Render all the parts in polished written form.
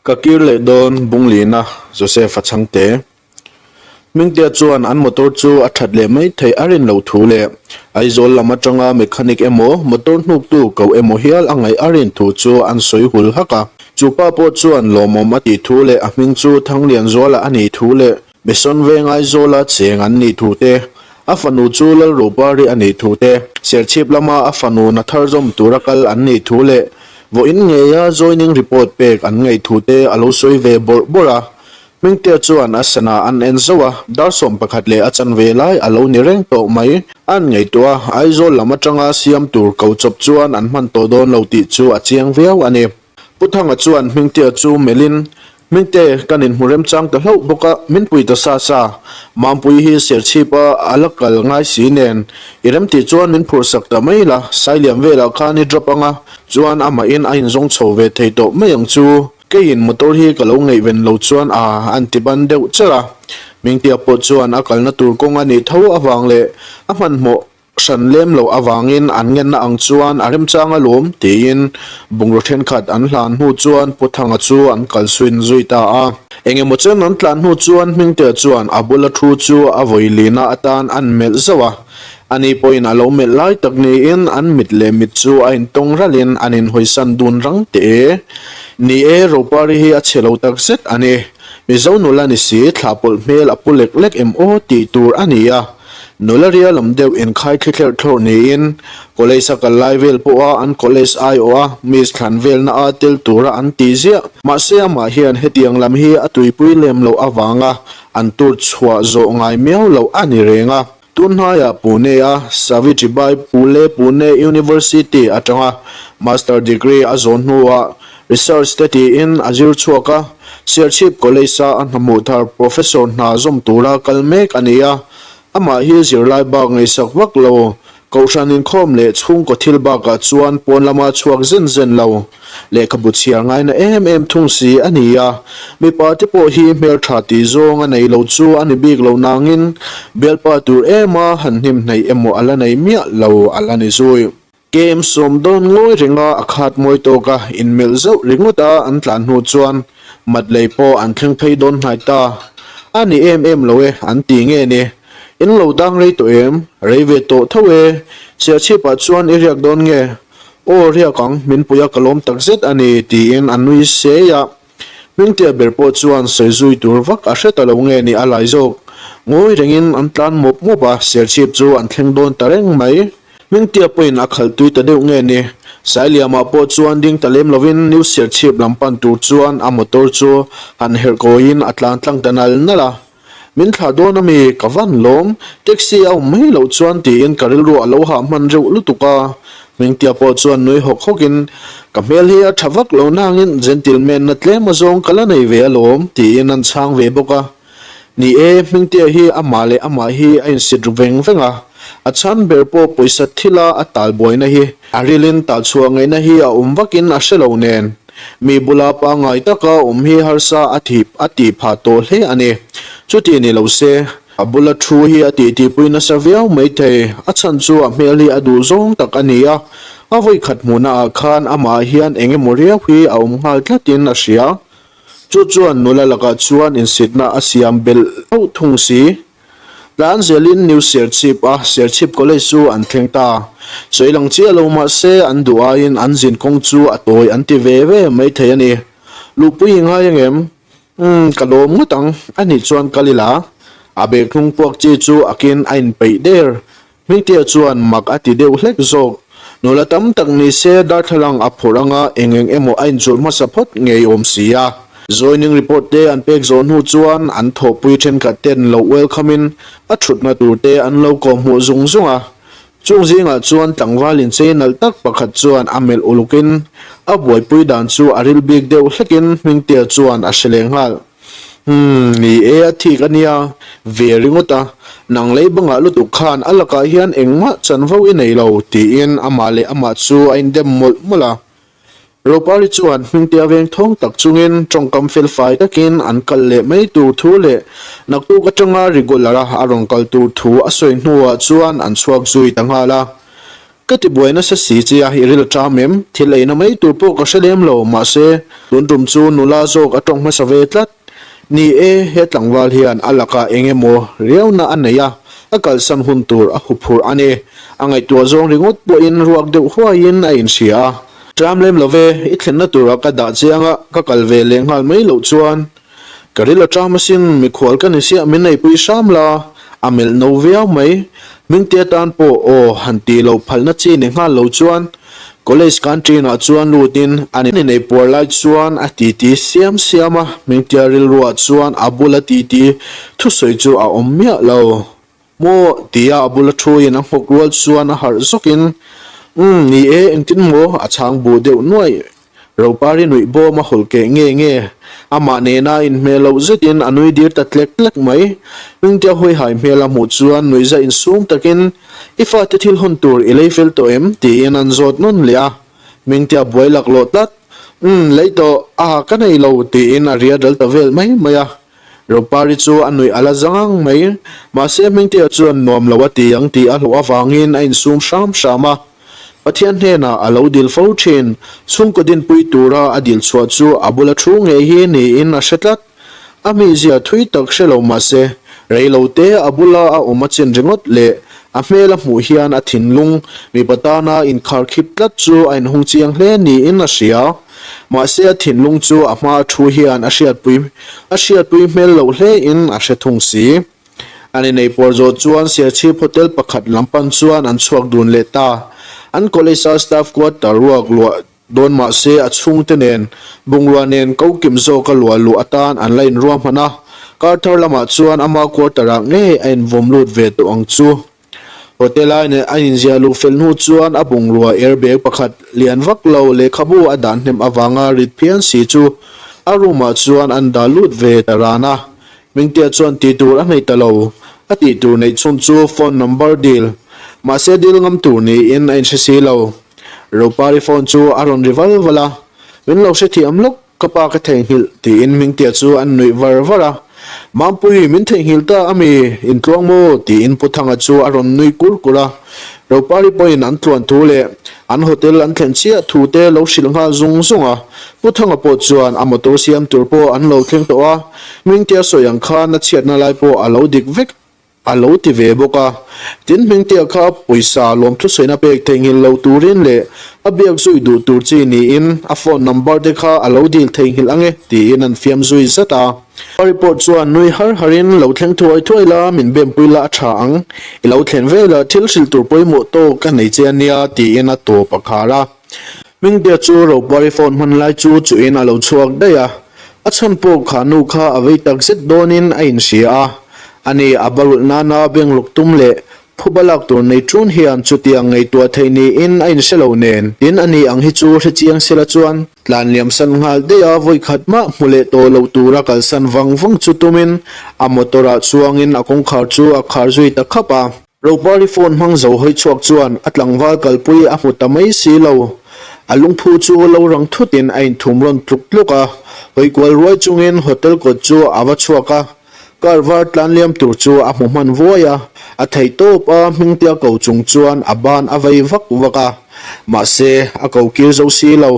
Ka kir leh dawn Bunglina, Joseph-a chhangte. Hmingtea chuan an motor chu a that leh mai theih a rin loh thu leh Aizawl lam atanga mechanic emaw motor hnuktu koh emaw hial a ngaih a rin thu chu an sawi hul hak a. Chu pa pawh chuan lawmawm a tih thu leh a hming chu Thanglianzuala a nih thu leh Mission Veng Aizawla cheng an nih thu te, a fanu chu Lalrupari a nih thu te, Serchhip lama a fanu Nathar zawm tura kal an nih thu leh Vawiin ngeia joining report pek an ngaih thu te a lo sawi ve bawrh bawrh a. Hmingtea chuan a sana an en zauh a, dar 11 leh a chanve lai a lo ni reng tawh mai. A an ngaihtuah a, Aizawl lam atanga siam tur ko chawp chuan an hman tawh dawn lo tih chu a chiang viau a ni. Pu Thanga chuan Hmingtea chu melhin, Hmingte, kan inhmu remchang ta hlauh bawk a, min pui ta sa sa. Mampuii hi Serchhipa a la kal ngai si nen, i remtih chuan min phurhsak ta mai la, Sailiam velah khan i drop anga, chuan amahin a inzawng chho ve thei tawh mai ang chu. Keiin motor hi ka lo ngaihven lo chuan a an ti ban deuh cher a. Hmingtea pawh chuan a kalna tur kawng a nih tho avang leh a hmanhmawh Hran lem loh avangin an ngenna ang chuan a remchang alawm tiin bungraw thenkhat an hlan hnu chuan Pu Thanga chu an kalsuin zui ta a. Engemaw chen an tlan hnu chuan Hmingtea chuan a bula thu chu a vawi lina atan an melh zauh a. Ani pawhin a lo melh lai tak niin an mit leh mit chu a intawng ralhin an inhawisan dun rang teh e. Ni e, Ropari hi a chhe lo takzet a ni. Mizo nula ni si, thlah pawlh hmel a pu lek lek em aw tih tur a ni a. Nula ria lam deuh inkhai thli thlerh thlawrh niin college a kal lai vel pawha an college aiawh a miss thlan velna a tel tura an tih ziah. Mahse amah hian hetiang lam hi a tuipui lem loh avanga an tur chhuah zawh ngai miau loh a ni reng a. Tun hnaiah Pune a Savitribai Phule Pune University atanga Master degree a zawn hnuah research te tiin a zir chhuak a, Serchhip College-a a hnahmuh thar Professor hna zawm tura kal mek a ni a, amah hi zirlai bak ngaihsak vak lo, kohhran inkhawm leh chhungkaw thil bakah chuan pawn lama chhuak zen zen lo, lehkhabu chhiar ngaina em em thung si a ni a, mipa te pawh hi hmeltha tih zawng a nei lo chu a ni bik lo nangin bialpa tur ema han hnim hnaih emaw a la nei miah lo a la ni zui. Kem sawm dawn ngawi renga a khat mawi tawk a, inmelh zauh ringawt a an tlan hnu chuan mat lei pawh an thleng phei dawn hnai ta. A ni em em lo e, an ti nge ni? In lo dang rei tawh em? Rei ve tawh tho e. Siachhipah chuan i riak dawn nge? Aw riak ang, min puia ka lawm takzet a ni, tiin a nui sei a. Hmingtea ber pawh chuan sawi zui tur vak a hre ta lo nge ni a lai zawk. Ngawi rengin an tlan mawp mawp a, Serchhip chu an thleng dawn ta reng mai. Hmingtea pawhin a khalh tui ta deuh nge ni. Sailiamah pawh chuan ding ta lem lovin New Serchhip lam pan tur chuan a motor chu han herh kawiin a tlan tlang ta nal nal a. Min thlah dawn a mi, ka van lawm, taxi a awm mai loh chuan tiin ka rilru a lo hah hman reuh lutuk a. Hmingtea pawh chuan nui hawk hawkin, Ka hmel hi a tha vak lo nangin gentleman na tlem azawng ka la nei ve alawm tiin an chhang ve bawk a. Ni e, Hmingtea hi amah leh amah hi a insit ru veng veng a, a chhan ber pawh pawisa thila a tal buaina hi a rilin talchhuah ngaihna hi a awm vakin a hre lo nen. Mi bula pangngai taka awm hi harsa a thih a tih phah tawh hle a ni. Chuti ni lo se, a bula thu hi a tihtihpui nasa viau mai thei. A chhan chu a hmel hi a duh zawng tak a ni a, a vawikhat hmuhna ah khan amah hian eng emaw riau hi a awm nghal tlatin a hria. Chu chuan nula lakah chuan insitna a siam belh hlauh thung si. Tlan zelin New Serchhip a Serchhip College chu an thleng ta. Sawi lang chiah lo mah se an duh aiin an zin kawng chu a tawi an ti ve ve mai thei a ni. Luhpui i ngai angem? Umm, ka lawm ngawt ang, a nih chuan kal ila. A bag hnung puak chi chu a kin a inpeih der. Hmingtea chuan mak a ti deuh hlek zawk. Nula tam tak ni se darthlalang a phawrh anga eng eng emaw a inchulh hmasa phawt ngei awm si a. Joining report te an pek zawh hnu chuan an thawhpui thenkhat ten lo welcome in a thutna tur te an lo kawhhmuh zung zung a. Chung zingah chuan tlangval inchei nalh tak pakhat chuan a melh ulukin a buaipui dan chu a ril bik deuh hlekin Hmingtea chuan a hre leh nghal. Umm, ni e a thik a nia, ve ringawt a, nang lei bangah lutuk khan a lakah hian engmah chanvo i nei lo, tiin amah leh amah chu a indem mawlh mawlh a. Ropari chuan Hmingtea veng thawng tak chungin tawngkam felfai takin an kal leh mai tur thu leh naktuk atanga regular-a a rawn kal tur thu a sawi hnuah chuan an chhuak zui ta nghal a. Ka ti buai nasa si che a, i ril a ṭam em? Thil eina mai tur pawh ka hre lem lo, mahse, tun tum chu nula zawk a ṭawng hmasa ve tlat. Ni e, he tlangval hian a lakah eng emaw riauna a nei a, a kalsan hun tur a huphurh a ni. A ngaihtuah zawng ringawt pawhin ruak deuh huaiin a inhria a. Ṭam lem lo ve, i thlenna turah ka dah chiang a, ka kal ve leh nghal mai loh chuan Ka ril a ṭam asin, mikhual ka ni siah min neipui hram la, a melh no viau mai. Hmingtea tan pawh aw han tih loh phalna chi ni nghal lo chuan College canteen ah chuan lutin an inei puar lai chuan a titi siam siam a, Hmingtea rilruah chuan a bula titi thusawi chu a awm miah lo. Maw? tia a bula thuin a nghawk rual chuan a harh zawkin, Umm, ni e, engtin maw? a chhang buh deuh nuaih. Ropari nuih bawm a hawlh keh nge nge. Amah nena inhmel loh zetin a nui dir ta tlek tlek mai. Hmingtea hawihai hmel a hmuh chuan nuihza insum takin, I fate thil hawn tur i lei fel tawh em? tiin an zawt nawn leh a. Hmingtea buai laklawh tlat, Umm, lei tawh, a ka nei lo, tiin a ria dal ta vel mai mai a. Ropari chu a nuih a la zang ang mai. Mahse Hmingtea chuan nuam lo a ti ang tih a hlauh avangin a insum hram hram a. Pathian hnenah a lo dil fo thin. Chhungkaw dinpui tura a dil chhuah chu a bula thu ngei hi niin a hre tlat. A mizia thui tak hre lo mahse rei lo te a bula a awm a chin ringawt leh a hmel a hmuh hian a thinlung mipa tana inkharkhip tlat chu a inhung chiang hle niin a hria. Mahse a thinlung chu a hma thu hian a hriatpui a hriatpui hmel loh hle in a hre thung si. An inei puar zawh chuan Serchhip Hotel pakhat lam pan chuan an chhuak dun leh ta. An college a staff quarter ruak luah dawn mahse a chhungte nen bungrua nen ko kim zawka luah luh atan an la inruahman a, kar thar lamah chuan ama quarter ah ngei a invawm lut ve tawh ang chu. Hotel a a inziah luh fel hnu chuan a bungrua airbag pakhat lian vak lo lehkhabu a dah hnem avanga rit phian si chu a room ah chuan an dah lut ve ta ran a. Hmingtea chuan tih tur a hneih ta lo. A tih tur neih chhun chu phone number dil. Mahse dil ngam tur niin a inhre si lo. Ropari phone chu a rawn ri val val a, Min lo hrethiam lawk. Ka pa ka theihnghilh tiin Hmingtea chu an nuih var var a. Mampui, min theihnghilh ta a mi? Intluang maw? tiin Pu Thanga chu a rawn nui kur kur a. Ropari pawhin an tluan thu leh an hotel an thlen chiah thu te lo hrilh nghal zung zung a. Pu Thanga pawh chuan a motor siam tur pawh an lo thleng tawh a, Hmingtea sawi ang khan a chhiatna lai pawh a lo dik vek A lo ti ve bawk a. Tin Hmingtea kha pawisa lawmthusaina pek theihnghilh lo turin leh a biak zui duh tur chi niin a phone number te kha a lo dil theihnghilh ange tiin an fiam zui zat a. A report chuan nui har harin lo thleng thuai thuai la, min bempui la a tha ang, i lo thlen velah thil hrilh tur pawimawh tawk ka nei che ania tiin a tawp a khar a. Hmingtea chu Ropari phone hman lai chu chuhin a lo chhuak daih a, a chhan pawh kha nu kha a vei tak zet dawnin a inhria a, ani a barulh nana bangluk tum leh phuba lak tur nei ṭun hian chutiang ngaihtuah theih niin a inhre lo nen. Tin ani ang hi chu hrechiang sela chuan tlan liam san nghal daih a, vawikhat mah hmu leh tawh loh tura kalsan vang vang chu tumin a motor ah chuangin a kawngkhar chu a khar zui ta khap a. Ropari phone hmang zo hawi chhuak chuan a tlangval kalpui a hmu ta mai si lo. A lungphu chu lo rang thutin a inthum rawn tluk tluk a, hawi kual ruai chungin hotel kawt chu a va chhuak a. Car var tlan liam tur chu a hmu hman vuai a, a theih tawp a hmingtia ko chung chuan a ban a vei vak vak a. Mahse, a ko kir zo si lo.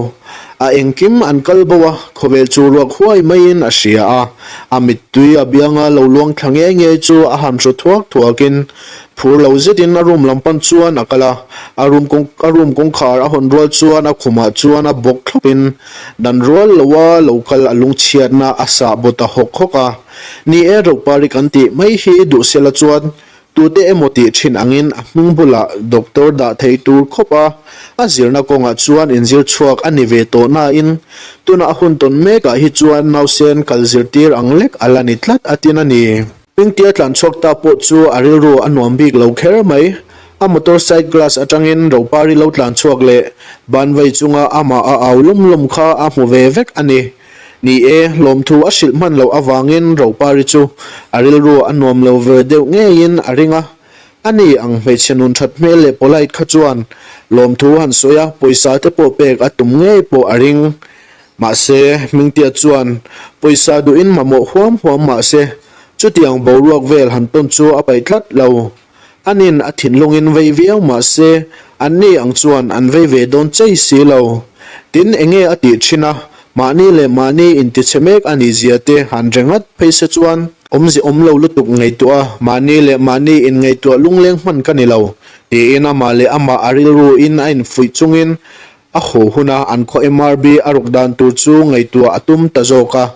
A engkim an kal bo a, khawvel chu ruak huai maiin a hria a. A mittui a bianga lo luang thla nge nge chu a han hru thuak thuakin phur lo zetin a room lam pan chuan a kal a. A room kawng a room kawngkhar a hawn rual chuan a khumah chuan a bawk thlawpin dan rual loa lo kal a lungchhiatna a sah baw ta hawk hawk a. Ni e, Ropari kan tih mai hi duh sela chuan Tute emaw tih thin angin a hming bulah doctor dah thei tur khawp a, a zirna kawngah chuan inzir chhuak a ni ve tawh nain tuna a hun tawn mekah hi chuan nausen kal zirtir ang lek a la ni tlat a tin a ni. Hmingtia tlan chhuak ta pawh chu a rilru a nuam bik lo kher mai. A motor side glass atangin Ropari lo tlan chhuak leh banvai chunga amah a au lum lum kha a hmu ve vek a ni. Ni e, lawmthu a hrilh hman loh avangin Ropari chu a rilru a nuam lo ve deuh ngeiin a ring a. Ani ang hmeichhe nun that hmel leh polite kha chuan lawmthu han sawi a, pawisa te pawh pek a tum ngei pawh a ring. Mahse, Hmingtia chuan pawisa duhin mamawh huam huam mahse, chutiang boruak vel han tawn chu a paih tlat lo. Anin a thinlungin vei viau mah se, anni ang chuan an vei ve dawn chei si lo. Tin, enge a tih thin a, mahni leh mahni intichhe mek a nih zia te han re ngat phei se chuan awmze awm lo lutuk ngaihtuah a, mahni leh mahni inngaihtuah lungleng hman ka ni lo, tiin amah leh amah a rilru in a infuih chungin a haw huna an khaw MRB a ruk dan tur chu ngaihtuah a tum ta zawk a.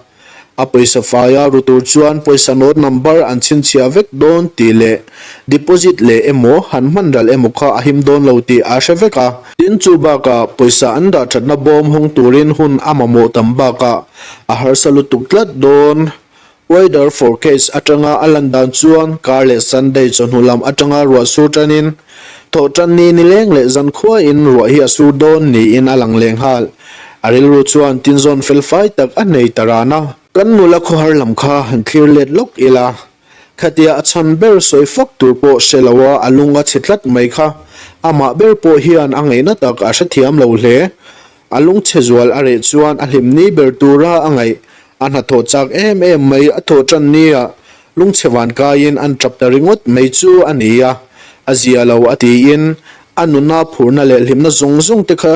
A pawisa faia ru tur chuan pawisa note number an chhinchhiah vek dawn tih leh deposit leh emaw han hman ral emaw kha a him dawn lo tih a hre vek a. Tin, chu bakah pawisa an dah thatna bawm hawng turin hun a mamawh tam bakah a harsa lutuk tlat dawn. Weather forecast atanga a lan dan chuan kar leh Sunday chawhnu lam atanga ruah sur tanin Thawhtanni nileng leh zankhuain ruah hi a sur dawn niin a lang leh nghal. A rilru chuan tinzawn fel fai tak a nei ta ran a. Kan nula khawhar lam kha han thlir let lawk ila, khatia a chhan ber sawi fak tur pawh hre lo a a lung a chhe tlat mai kha. Amah ber pawh hian a ngaihna tak a hrethiam lo hle. A lungchhe zual a reh chuan a hlim ni ber tura a ngaih. A hnathawh chak em em mai a thawh tan nia lungchhe van kaiin an tap ta ringawt mai chu a ni a, a zia lo a tiin a nuna phurna leh hlimna zawng zawng te kha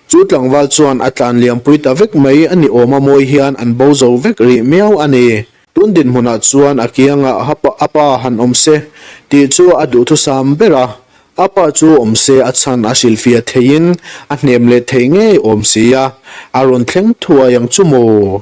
chu tlangval chuan a tlan liampui ta vek mai a ni awm a mawi hian an bo zo vek rih miau a ni. Tun dinhmunah chuan a kiangah a pa han awm se tih chu a duhthusam ber a, A pa chu awm se a chhan a hrilhfiah theiin a hnem leh thei ngei awm si a, a rawn thleng thuai ang chu maw?